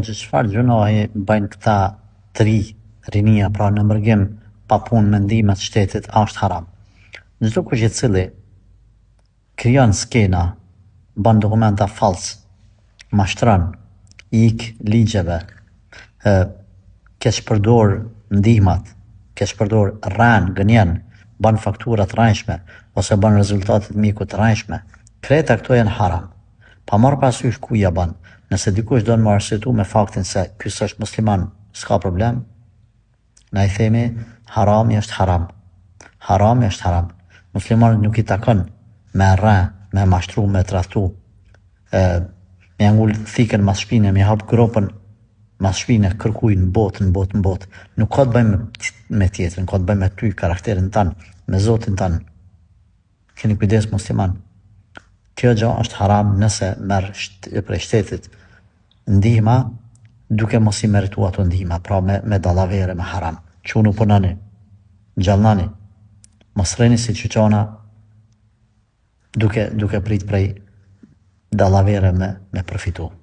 Që çfarë gjynahi bëjnë këta të ri, rinia pra në mërgim pa punë me ndihma të shtetit, a është haram? Çdo kush i cili krijon skena, bën dokumenta fals, mashtron, i ik ligjeve, ë keqpërdor ndihmat, keqpërdor rren, gënjen, bën faktura të rrejshme ose bën rezultate të mjekut të rrejshme, krejta këto janë haram. Pa marrë parasysh ku ja bën. Nëse dikush don me arsyetu me faktin se ky s'është musliman, s'ka problem, na i themi harami është haram. Harami është haram. Muslimanit nuk i takon me rre, me mashtru, me tradhtu, e, me ja ngul thikën mas shpine, me hap gropën mas shpine kërkuj në botë, në botë, në botë. Nuk ka të bëjë me, me tjetrin, ka të bëjë me ty, karakterin tan, me Zotin tan. Keni kujdes musliman. Kjo gjë është haram nëse merr sht prej shtetit ndihma duke mos i meritu ato ndihma, pra me me dallavere, me haram. Çunu punoni, gjallnoni, mos rrini si qyqana duke duke prit prej dallavere me me përfitu.